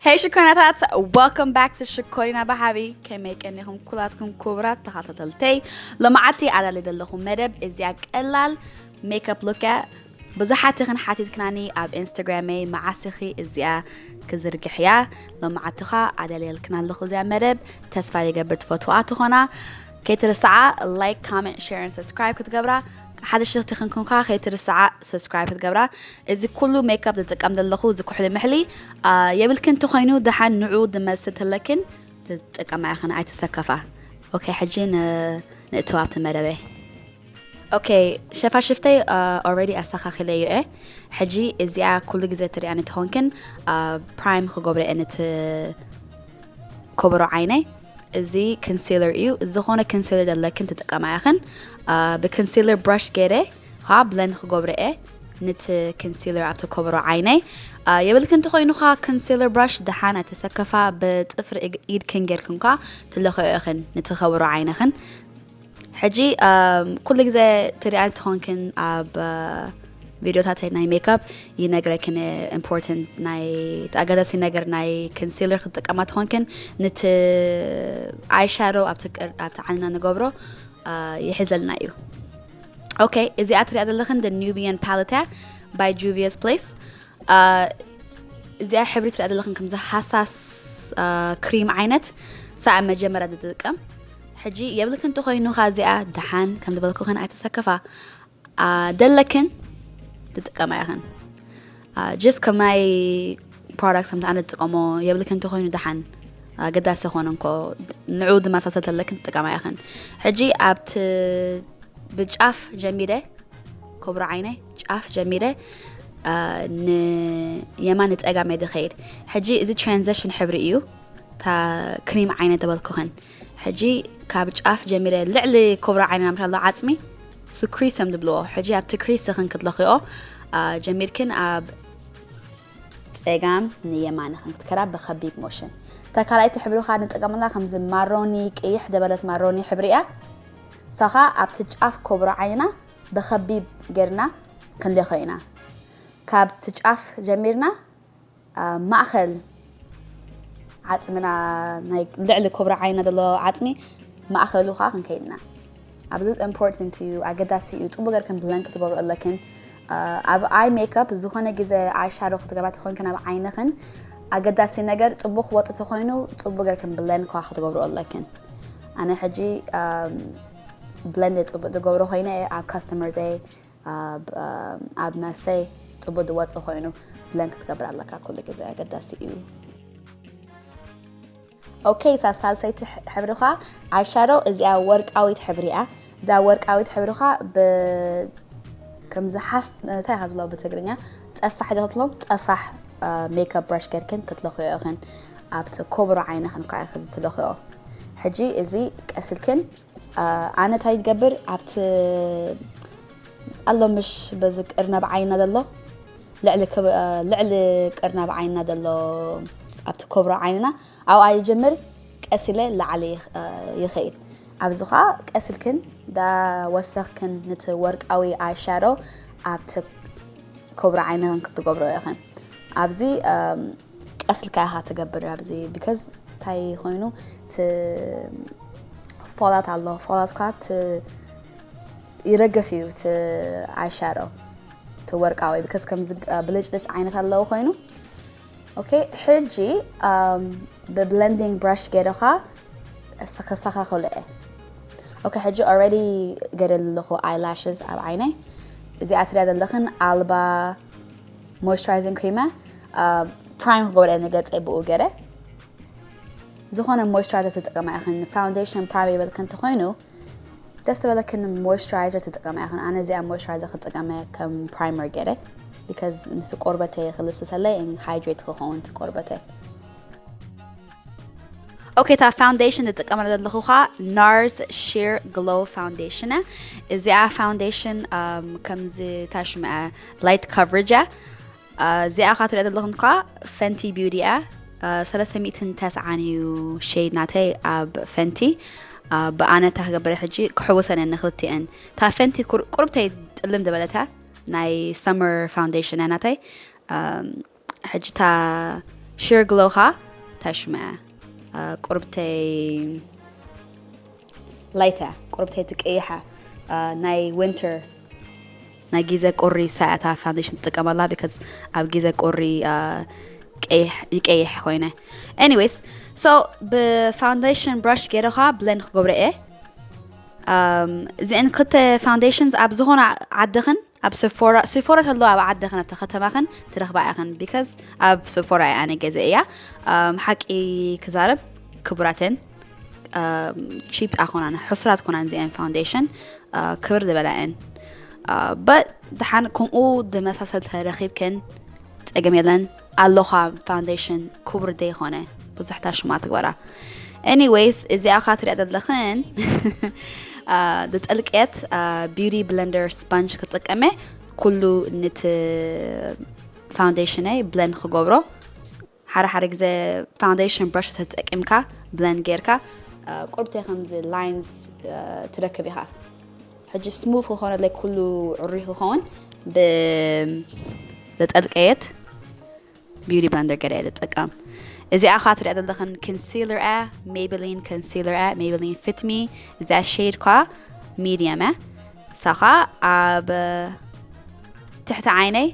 Hey ሽኮሪናታት፣ welcome back to ሽኮሪና ብሓቢ። ከመይ ቀኒኹም ኩላትኩም ክቡራት ተኸታተልተይ? ሎማዓቲ ኣዳልየ ዘለኹ መደብ እዚኣ ቀላል ሜክኣፕ ሉክ እያ። ብዙሓት ኢኽን ሓቲትክናኒ ኣብ ኢንስታግራመይ፣ መዓስ ኢኺ እዚኣ ክዝርግሕያ? ሎማዓቲ ኸኣ ኣዳልየልክን ኣለኹ እዚኣ መደብ። ተስፋ ይገብር ትፈትዋ ትኾና። ከይትርስዓ ላይክ፣ ኮመንት፣ ሼር፣ ሰብስክራይብ ክትገብራ። ሓደሽቲ ኢኽን ኮንካ ከይትርስዓ ሰብስክራይብ ክትገብራ። እዚ ኩሉ ሜክኣፕ ዝጥቀም ዘለኹ፣ እዚ ኩሕሊ ምሕሊ፣ አ፣ የብልክን እንተኾይኑ ደሓን ንዑ ዝመስል ተለክን ትጥቀማ ኢኽን፣ ኣይትሰከፋ። ኦኬ፣ ሕጂ ን-፣ ንእተው ኣብቲ መደበይ። ኦኬ፣ ሸፋሽፍተይ፣ አ፣ ኦልሬዲ ኣስተኻኺለዮ እየ። ሕጂ እዚኣ ኩሉ ግዜ ትሪኣ ንትኾንክን፣ አ፣ ፕራይም ክገብሮ እየ ነቲ ኮበሮ ዓይነይ። እዚ ኮንሲለር እዩ። ዝኾነ ኮንሲለር ዘለክን ትጥቀማ ኢኽን። አ፣ ብኮንሲለር ብራሽ ገይረ ኸዓ ብለንድ ክገብሮ እየ ነቲ ኮንሲለር ኣብቲ ኮበሮ ዓይነይ። አ፣ የብልክን እንተኾይኑ ኸዓ ኮንሲለር ብራሽ ደሓን ኣይተሰከፋ፣ ብጽፍሪ ኢግ-፣ ኢድክን ጌርክን ኸዓ ትለኽዮ ኢኽን ነቲ ኮበሮ ዓይነኽን። ሕጂ፣ ኣም፣ ኩሉ ግዜ ትሪኣ እንትኾንክን ኣብ፣ አ፣ ቪዲዮታተይ ናይ ሜክኣፕ ይነግረክን ኢምፖርታንት ናይ ኣገዳሲ ነገር ናይ ኮንሲለር ክትጥቀማ ትኾንክን፣ ነቲ ኣይ ሻዶ ኣብቲ ቅር-፣ ኣብቲ ዓይንና ንገብሮ፣ አ፣ ይሕዘልና እዩ። ኦኬ፣ እዚኣ ትሪኣ ዘለኽን The Nubian Palette እያ by Juvia's Place። አ፣ እዚኣ ሕብሪ ትሪኣ ዘለኽን ከምዚ ሃሳስ፣ አ፣ ክሪም ዓይነት ሳኣ መጀመርያ ዝጥቀም። ሕጂ የብልክን እንተኾይኑ ኸዓ እዚኣ ደሓን ከም ዝበልኩኽን ኣይተሰከፋ። አ፣ ደለክን ትጥቀማ ኢኽን። አ፣ ጀስት ከም ናይ ፕሮዳክት ከምቲ ኣነ ዝጥቀሞ የብልክን እንተኾይኑ ደሓን ኣገዳሲ ኾነ እንኮ ንዑ ዝመሳሰል ተለክን ትጥቀማ ኢኽን። ሕጂ ኣብቲ ብጫፍ ጀሚረ፣ ኮብሮ ዓይነ ጫፍ ጀሚረ፣ አ፣ ንየማን ንጸጋም እየ ዝኸይድ። ሕጂ እዚ ትራንዚሽን ሕብሪ እዩ፣ እታ ክሪም ዓይነ ዝበልኩኽን። ሕጂ ካብ ጫፍ ጀሚረ ልዕሊ ኮብሮ ዓይነ ናምሻ ኣሎ ዓጽሚ፣ እሱ ክሪስ እዮም ዝብልዎ። ሕጂ ኣብቲ ክሪስ ኢኽን ክትለኽዮ፣ አ፣ ጀሚርክን ኣብ ጸጋም ንየማን ኢኽን ክትከዳ ብኸቢብ ሞሽን። እታ ካልኣይቲ ሕብሪ ኸኣ ንጥቀመላ ከምዚ ማሮኒ፣ ቅይሕ ዝበለት ማሮኒ ሕብሪ እያ። እሳ ኸኣ ኣብቲ ጫፍ ኮብሮ ዓይንና ብኸቢብ ጌርና ክንለኽዮ ኢና። ካብቲ ጫፍ ጀሚርና፣ አ፣ ማእኸል ዓጽምና፣ ናይ ልዕሊ ኮብሮ ዓይንና ዘሎ ዓጽሚ ማእኸሉ ኸኣ ክንከይድ ኢና። ኣብዚ ኢምፖርታንት እዩ፣ ኣገዳሲ እዩ። ጽቡቅ ጌርክን ብለንድ ክትገብሮ ኣለክን። አ፣ ኣብ ኣይ ሜክኣፕ ዝኾነ ግዜ ኣይ ሻዶ ክትገብራ ተኾንክን ኣብ ዓይንኽን ኣገዳሲ ነገር ጽቡቅ ክወጽእ ተኾይኑ ጽቡቅ ጌርክን ብለንድ ከኣ ክትገብሮ ኣለክን። ኣነ ሕጂ፣ ኣም፣ ብለንድ ጽቡቅ ዝገብሮ ኮይነ ኣብ ካስተመርዘይ፣ ኣብ፣ ኣም፣ ኣብ ነርሰይ ጽቡቅ ዝወጽእ ኮይኑ ብለንድ ክትገብር ኣለካ ኩሉ ግዜ ኣገዳሲ እዩ። ኦኬ፣ እታ ሳልሰይቲ ሕ-፣ ሕብሪ ኸኣ ኣይ ሻዶ እዚኣ ወርቃዊት ሕብሪ እያ። እዛ ወርቃዊት ሕብሪ ኸኣ ብ-፣ ከምዚ ሓፍ፣ እንታይ ኢኻ ትብሎ ብትግርኛ? ጠፋሕ ዶ ትብሎም? ጠፋሕ፣ አ፣ ሜክኣፕ ብራሽ ጌርክን ክትለኽዮ ኢኽን። ኣብቲ ኮብሮ ዓይንኽን ከኣ ኢኺ ትለኽዮ። ሕጂ እዚ ቀስ ኢልክን፣ አ፣ ኣነ እንታይ ይገብር? ኣብቲ ኣሎ ምሽ በዚ ቅርናብ ዓይንና ዘሎ፣ ልዕሊ ክብ-፣ አ፣ ልዕሊ ቅርናብ ዓይንና ዘሎ ኣብቲ ኮብሮ ዓይንና ኣብኣ ይጅምር፣ ቀስ ኢለ ላዕሊ ይኽ-፣ አ፣ ይኸይድ። ኣብዚ ኸኣ ቀስ ኢልክን ዳወሰኽክን ነቲ ወርቃዊ ኣይ ሻዶ ኣብቲ ኮብሮ ዓይንኽን ክትገብሮ ኢኽን። ኣብዚ፣ ኣም፣ ቀስ ኢልካ ኢኻ ትገብር ኣብዚ፣ ቢካዝ እንታይ ኮይኑ፣ እቲ ፎላት ኣሎ፣ ፎላት ኸኣ እቲ ይረግፍ እዩ፣ እቲ ኣይ ሻዶ፣ እቲ ወርቃዊ፣ ቢካዝ ከምዚ፣ አ፣ ብልጭልጭ ዓይነት ኣለዎ ኮይኑ። ኦኬ፣ ሕጂ፣ ኣም፣ ብብለንዲንግ ብራሽ ገይረ ኸኣ ኣስተኸሳኻኸሎ እየ። ኦኬ፣ ሕጂ ኦልሬዲ ገይረ ኣለኹ ኣይ ላሽስ ኣብ ዓይነይ። እዚኣ ትሪኣ ዘለኽን ኣልባ ሞይስቸራይዚንግ ክሪም እያ። አ፣ ፕራይም ክገብረ እየ ንገጸይ ብኡ ገይረ። ዝኾነ ሞይስቸራይዘር ትጥቀማ ኢኽን፣ ፋውንዴሽን ፕራይም ይበልክን እንተኾይኑ፣ ደስ ዝበለክን ሞይስቸራይዘር ትጥቀማ ኢኽን። ኣነ እዚኣ ሞይስቸራይዘር ክጥቀም እየ ከም ፕራይመር ገይረ፣ ቢካዝ ንሱ ቆርበተይ ክልስሰለይ፣ ኤን ሃይድሬት ክኸውን እቲ ቆርበተይ። ኦኬ፣ እታ ፋውንዴሽን ዝጥቀመላ ዘለኹ ኸኣ ናርስ ሺር ግሎ ፋውንዴሽን እያ። እዚኣ ፋውንዴሽን፣ ኣም፣ ከምዚ እንታይ ሽማ እያ፣ ላይት ካቨሬጅ እያ። አ፣ እዚኣ ኸኣ ትሪኣ ዘለኹም ከኣ ፈንቲ ቢዩቲ እያ። አ፣ ሰለስተ ሚእትን ተስዓን እዩ ሼድ ናተይ ኣብ ፈንቲ። አ፣ ብኣነ እታ ክገብረ ሕጂ ክሕውሰን እየ ንኽልቲኤን። እታ ፈንቲ ቁር-፣ ቁርብተይ ጥልም ዝበለታ ናይ ሰመር ፋውንዴሽን እያ ናተይ። ኣም፣ ሕጂ እታ Sheer Glow ኻ እንታይ ሽማ እያ? ቁርብተይ ላይታ፣ ቁርብተይ ትቀይሓ፣ ናይ winter፣ ናይ ግዜ ቁሪ ሳያታ foundation ትጥቀመላ፣ because ኣብ ግዜ ቁሪ ይቀይሕ ኮይነ። Anyways, so ብ foundation brush ገይረ ኸዓ blend ክገብሮ እየ። እዚአን ክልተ foundations ኣብ ዝኾነ ዓድኽን ኣብ Sephora፣ Sephora ተሎ ኣብ ዓድኽን ኣብቲ ከተማኽን ትረኽባ ኢኽን፣ because ኣብ Sephora እየ ኣነ ገዚአ እያ። ሓቂ ክዛረብ ክቡራተን፣ cheap ኣኾናን ሕሱራት ኮናን እዚአን foundation ክብር ዝበላየን። But ደሓን ከምኡ ዝመሳሰል ተረኺብክን ጸገም የለን። ኣሎኻ foundation ክቡር ዘይኾነ ብዙሕ ታሽማ ትግበራ። Anyways፣ እዚኣ ኻ ትሪኣ ዘለኽን ዝጠልቀት beauty blender sponge ክጥቀመ፣ ኩሉ ንቲ foundation ይ blend ክገብሮ። ሓደ ሓደ ግዜ foundation brush ተጠቂምካ blend ጌርካ ቁርብተይ ከምዚ lines ትረክብ ኢኻ። ሕጂ smooth ክኾነለይ ኩሉ ዕሩይ ክኸውን ብዝጠልቀየት beauty blender ገለ እየ ዝጥቀም። እዚኣ ኻ ትሪኣ ዘለኽን concealer እያ፣ Maybelline concealer እያ፣ Maybelline Fit Me። እዚኣ shade ኳ medium እያ። ሳኻ ኣብ ትሕቲ ዓይነይ፣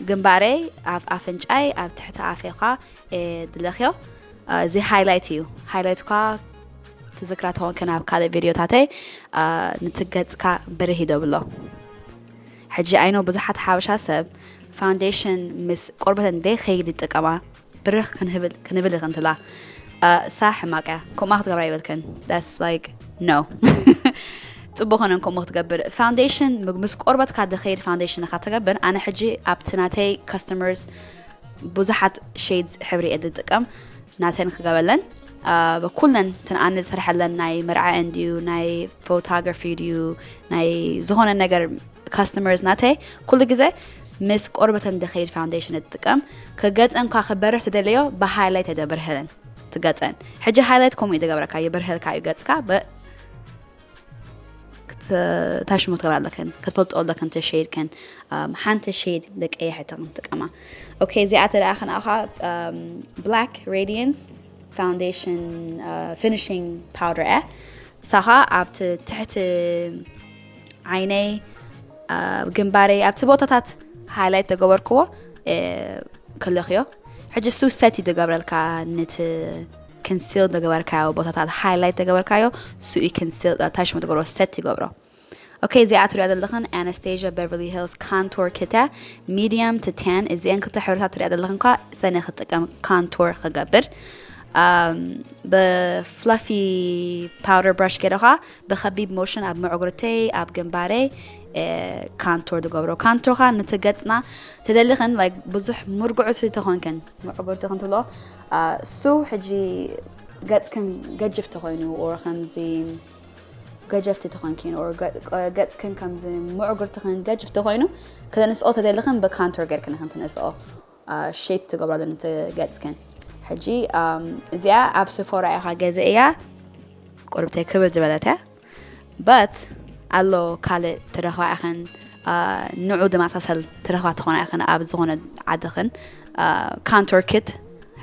ግንባረይ፣ ኣብ ኣፍንጫይ፣ ኣብ ትሕቲ ኣፈይ ኳ እየ ዝለኽዮ። እዚ highlight እዩ። Highlight ኳ ትዝክራ ተኾንክን ኣብ ካልእ ቪድዮታተይ ንቲ ገጽካ ብርህ ይደብሎ። ሕጂ I know ብዙሓት ሓበሻ ሰብ foundation ምስ ቆርበተን ዘይኸይድ ይጥቀማ። ብርህ ክንብል ክንብል ይኽንትላ እሳ ሕማቅ እያ። ከምኣ ክትገብራ ይበልክን። That's like no። ጽቡቅ ኾነን ከምኡ ክትገብር። Foundation ምስ ቆርበትካ ዝኸይድ foundation ኢኻ ትገብር። ኣነ ሕጂ ኣብቲ ናተይ customers ብዙሓት shades ሕብሪ እየ ዝጥቀም። ናተን ክገበለን ኩለን ትንኣነ ዝሰርሐለን ናይ መርዓ እንድዩ፣ ናይ photography ድዩ፣ ናይ ዝኾነ ነገር customers ናተይ ኩሉ ግዜ ምስ ቆርበተን ዝኸይድ foundation እየ ዝጥቀም። ክገጸን ኳ ክበርህ ተደለዮ ብ highlight እየ ዘብርህለን ትገጸን። ሕጂ highlight ከምኡ እዩ ዝገብረካ፣ ይበርህልካ እዩ ገጽካ። ብ-፣ ክት-፣ እንታይ ሽሙ ትገብራ ኣለክን፣ ክትፈልጦ ኣለክን እቲ shade ክን፣ ኣም፣ ሓንቲ shade ዝቀየሐት ትጥቀማ። Okay፣ እዚኣ ተደኣ ክንኣኻ፣ ኣም፣ Black Radiance Foundation፣ እ፣ Finishing Powder እያ። ሳኻ ኣብቲ ትሕቲ ዓይነይ፣ ኣብ ግንባረይ፣ ኣብቲ ቦታታት highlight ተገበርክዎ፣ እ፣ ክልኽዮ። ሕጂ እሱ set እዩ ዝገብረልካ፣ ነቲ conceal ዝገበርካዮ ቦታታት፣ highlight ዝገበርካዮ፣ እሱ እዩ conceal፣ እንታይ ሽሙ ዝገብሮ፣ set ይገብሮ። Okay፣ እዚኣ ትሪኣ ዘለኽን Anastasia Beverly Hills Contour Kit እያ፣ medium to tan። እዚአን ክልተ ሕብርታት ትሪኣ ዘለኽን ኳ ሰነ ክጥቀም contour ክገብር። ኣም፣ ብ fluffy powder brush ገይረ ኳ ብኸቢብ motion ኣብ መዕጉርተይ፣ ኣብ ግንባረይ፣ እ፣ contour ዝገብሮ። Contour ኳ ነቲ ገጽና ተደሊኽን፣ like፣ ብዙሕ ምርጉዕቲ ተኾንክን፣ መዕጉርቲ ክንትብሎ፣ እ፣ እሱ ሕጂ ገጽክን ገጅፍ ተኾይኑ፣ or ከምዚ ገጀፍቲ ተኾንኪን፣ or ገ-፣ ገጽክን ከምዚ ምዕጉርትኽን ገጅፍ ተኾይኑ፣ ክተንስኦ ተደሊኽን ብ contour ጌርክን ኢኽን ትንስኦ። እ፣ shape ትገብራሉ ነቲ ገጽክን። ሕጂ፣ ኣም፣ እዚኣ ኣብ Sephora ኢኻ ገዚእያ፣ ቁርብተይ ክብር ዝበለት እያ። But ኣሎ ካልእ ትረኽባ ኢኽን፣ እ፣ ንዑ ዝመሳሰል ትረኽባ ትኾና ኢኽን ኣብ ዝኾነ ዓድኽን። እ፣ contour kit፣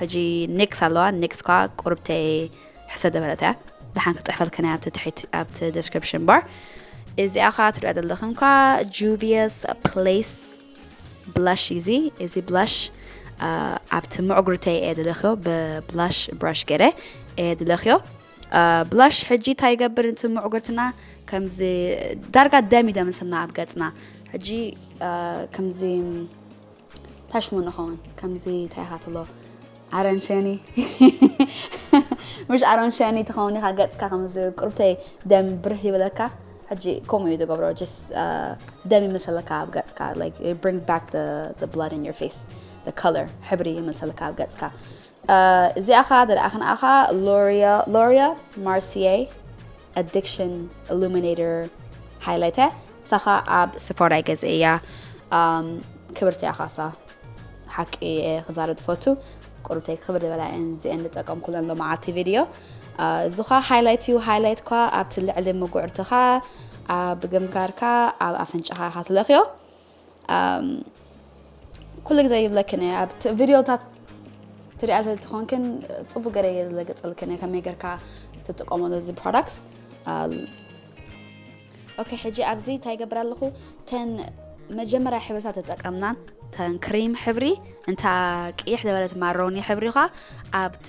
ሕጂ ኒክስ ኣለዋ፣ ኒክስ ኳ ቁርብተይ ሕሰ ዝበለት እያ። ደሓን ክጽሕፈልክን እያ ኣብቲ ትሕት፣ ኣብቲ description bar። እዚኣ ኸኣ ትሪኣ ዘለኽን ኳ Juvia's Place blush እዩ። እዚ፣ እዚ blush፣ እ፣ ኣብቲ ምዕጉርተይ እየ ዝለኽዮ፣ ብ blush brush ገይረ እየ ዝለኽዮ። እ፣ blush ሕጂ እንታይ ይገብር፣ ነቲ ምዕጉርትና ከምዚ ዳርጋ ደም እዩ ዘምስልና ኣብ ገጽና። ሕጂ፣ እ፣ ከምዚ እንታይ ሽሙ ንኸውን? ከምዚ እንታይ ኢኻ ትብሎ? ኣረንሸኒ። ምሽ ኣረንሸኒ ትኸውን ኢኻ፣ ገጽካ ከምዚ ቁርብተይ ደም ብርህ ይብለካ። ሕጂ ከምኡ እዩ ዝገብሮ፣ just፣ እ፣ ደም ይመስለካ ኣብ ገጽካ። Like, it brings back the, the blood in your face, the color፣ ሕብሪ ይመስለካ ኣብ ገጽካ። እ፣ እዚኣ ኸኣ ዝረኣኽንኣኻ Laura፣ Laura Mercier Addiction Illuminator Highlighter፣ ሳኻ ኣብ Sephora ገዚአ እያ። ኣም፣ ክብርቲ እያ ኻሳ። ሓቂ እየ ክዛረብ ዝፈቱ። ቁርብተይ ክብር ዝበላ እየን እዚአን ዝጠቀምኩለን ሎማዓቲ ቪድዮ። እ፣ እዚ ኸኣ highlight እዩ። Highlight ኳ ኣብቲ ልዕሊ ምጉዕርትኻ፣ ኣብ ግንባርካ፣ ኣብ ኣፍንጫኻ ኢኻ ትለኽዮ። ኣም፣ ኩሉ ግዜ ይብለክን እየ፣ ኣብ ት-፣ ቪድዮታት ትሪኣ ዘልትኾንክን ጽቡቅ ገረ እየ ዘለገጸልክን ከመይ ገርካ ትጥቀመሉ እዚ products። ኦኬ፣ ሕጂ ኣብዚ እንታይ ይገብር ኣለኹ? ተን መጀመርያ ሕብርታት ተጠቀምናን፣ ተን ክሪም ሕብሪ፣ እንታ ቅይሕ ዝበለት ማሮኒ ሕብሪ ኳ ኣብቲ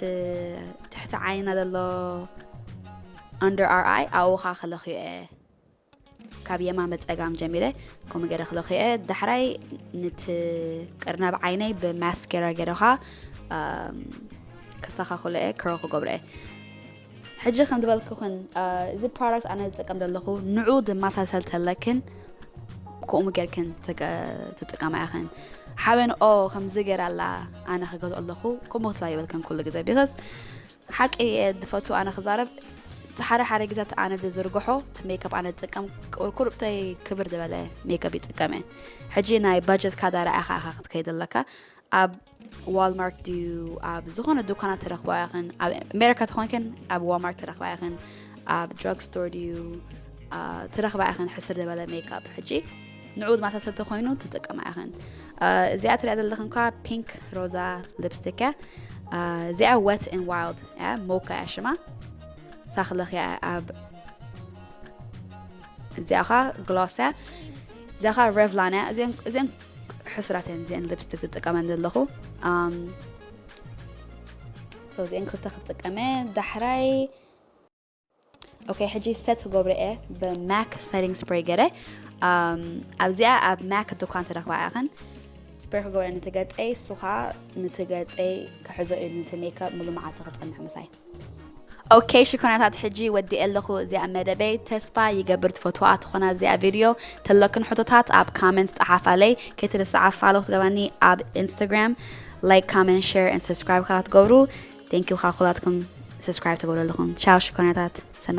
ትሕቲ ዓይና ዘሎ under our eye ኣብኡ ኳ ክለኽዮ እየ። ካብ የማን በጸጋም ጀሚረ ከምኡ ገይረ ክለኽዮ እየ። ዳሕራይ ንቲ ቅርናብ ዓይነይ ብማስኬራ ገይረ ኳ ከስተኻኽሎ እየ፣ ክሮ ክገብሮ እየ። ሕጂ ከም ዝበልኩኽን እዚ product ኣነ ዝጥቀም ዘለኹ ንዑ ዝመሳሰል ተለክን ከምኡ ጌርክን ትጥቀማ ኢኽን። ሓበን ኦ ከምዚ ገይራ ኣላ ኣነ ክገዝኦ ኣለኹ ከምኡ ክትብላ ይበልክን ኩሉ ግዜ because ሓቂ እየ ዝፈቱ ኣነ ክዛረብ። ሓደ ሓደ ግዜ ኣነ ዝዝርግሖ እቲ ሜክኣፕ ኣነ ዝጥቀም ቁርቁርብተይ ክብር ዝበለ ሜክኣፕ ይጥቀም እየ። ሕጂ ናይ ባጀት ካዳራ ኢኻ ኢኻ ክትከይድ ኣለካ። ኣብ ዋልማርት ድዩ ኣብ ዝኾነ ዱካናት ትረኽባ ኢኽን፣ ኣብ ኣሜሪካ ተኾንክን ኣብ ዋልማርት ትረኽባ ኢኽን፣ ኣብ ድራግ ስቶር ድዩ ትረኽባ ኢኽን ሕስር ዝበለ ሜክኣፕ። ሕጂ ንዑ ዝመሳሰል ተኾይኑ ትጥቀማ ኢኽን። እዚኣ ትሪኣ ዘለኽን ኳ ፒንክ ሮዛ ሊፕስቲክ እያ። እዚኣ wet and wild እያ፣ ሞካ እያ ሽማ። ሳኽለኽ እያ ኣብ እዚኣ ኳ ግሎስ እያ። እዚኣ ኳ ሬቭላን እያ። እዚአን ሕሱራት እየን እዚአን ሊፕስቲክ ዝጥቀመን ዘለኹ። እዚአን ክልተ ክትጥቀመ ዳሕራይ ኦኬ፣ ሕጂ ሰት ክገብሮ እየ ብማክ ሰቲንግ ስፕሬይ ገይረ። ኣብዚኣ ኣብ ማክ ድኳን ትረኽባ ኢኽን። ስፕሬይ ክገብረ ንቲ ገፀይ፣ እሱ ኸዓ ንቲ ገፀይ ክሕዞ እዩ፣ ንቲ ሜክኣፕ ሙሉ መዓልቲ ክፀንሕ ምሳይ። ኦኬ ሽኮናታት፣ ሕጂ ወዲኤ ኣለኹ እዚኣ መደበይ። ተስፋ ይገብር ትፈትዋ ትኾና እዚኣ ቪድዮ። ተለክን ሕቶታት ኣብ ካመንት ጸሓፋለይ። ከይትርስዓ ፋሎ ክትገባኒ ኣብ ኢንስታግራም። ላይክ፣ ካመንት፣ ሼር ን ሰብስክራይብ ከኣ ትገብሩ። ቴንኪዩ ከኣ ኩላትኩም ሰብስክራይብ ተገብሩ ኣለኹም። ቻው ሽኮናታት፣ ሰናይ